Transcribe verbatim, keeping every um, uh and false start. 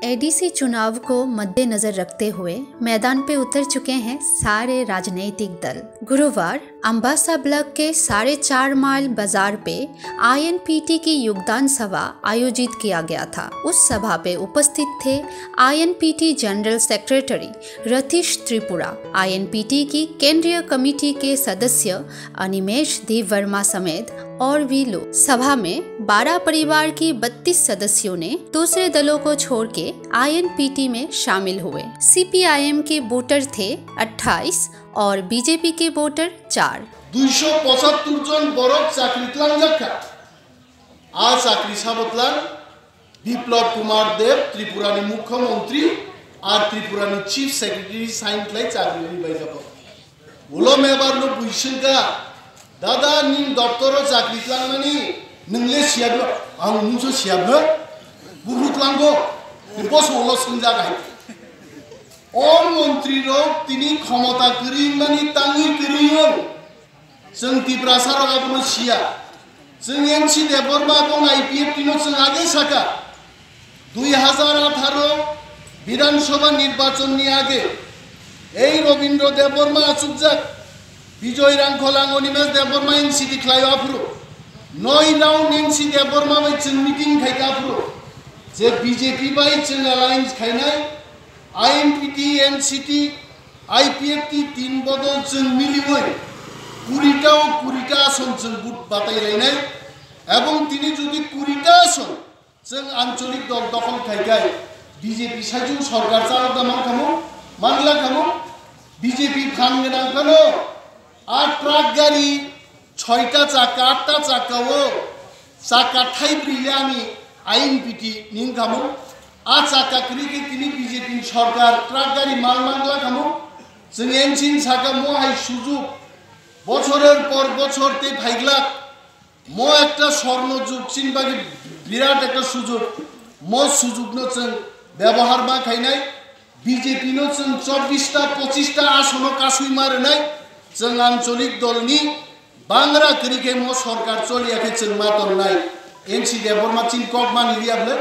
एडीसी चुनाव को मद्देनजर रखते हुए मैदान पे उतर चुके हैं सारे राजनीतिक दल। गुरुवार अम्बासा ब्लॉक के साढ़े चार माइल बाजार पे आईएनपीटी की योगदान सभा आयोजित किया गया था। उस सभा पे उपस्थित थे आईएनपीटी जनरल सेक्रेटरी रतीश त्रिपुरा, आईएनपीटी की केंद्रीय कमेटी के सदस्य अनिमेश देव वर्मा समेत और भी लोग। सभा में बारह परिवार की बत्तीस सदस्यों ने दूसरे दलों को छोड़ के आईएनपीटी में शामिल हुए। सीपीआईएम के वोटर थे अट्ठाईस और बीजेपी के वोटर चार। দুইশো পঁচাত্তর জন borok chakri tlangjak kha. A chakri sabo tlang Biplab Kumar Deb, Tripurani Mukhyamantri, ar Tripurani Chief Secretary sign khlai chakri ri bai jago. Ulo mebar no bui swngkha, "Dada, nini doptoro chakri tlangmani nwng le siya bwla?" Ang mungso siya bwla? Buphru tlango. Boso ulo swngjak hai. O montri rok tini khomota kwrwi mani tangwi kwrwi wng. Chwng Tiprasa rok abono siya. Chwng N C Debbarma tong I P F T no chwng age saka. Dui hazar atharo Bidhan Sabha nirbachon ni age ei Rabindra Debbarma achukjak, Bijoy Rangkholang, Animesh Debbarma N C D khlai aphuru. Noi round N C Debbarma bai chwng meeting khai aphuru. Je B J P bai chwng alliance khainai, I N P T, N C T, I P F T tin bodol chwng miliwi kurita o kurita ason chwng vote batai lainai, ebong tini jodi kurita ason chwng ancholik dol dokhol khai khai B J P sajung sorkar chalokna mankhamu, manglakhamu, B J P phan gwnang phano a truck gari Soita chakka, atta chakka o chakka thaibrwi le ani I N P T ni wngkhamu. A chakka kwrwi khe tini B J P ni sorkar truck gari mal mangla khamu. Chwng engine saka mo hai sujuk bochoror por bochor tei phaiglak. Mo ekta swarno jug chini bagwi birat ekta sujuk. Mo sujukno chwng byabohar ma khainai. B J P no chwng chobbish ta, pochish ta asono kasui ma rwnai. Chwng ancholik dolni bangra kwrwi khe mo sorkar choliya khe chwng ma tongnai. N C Debbarma chini kok mani liya bwle?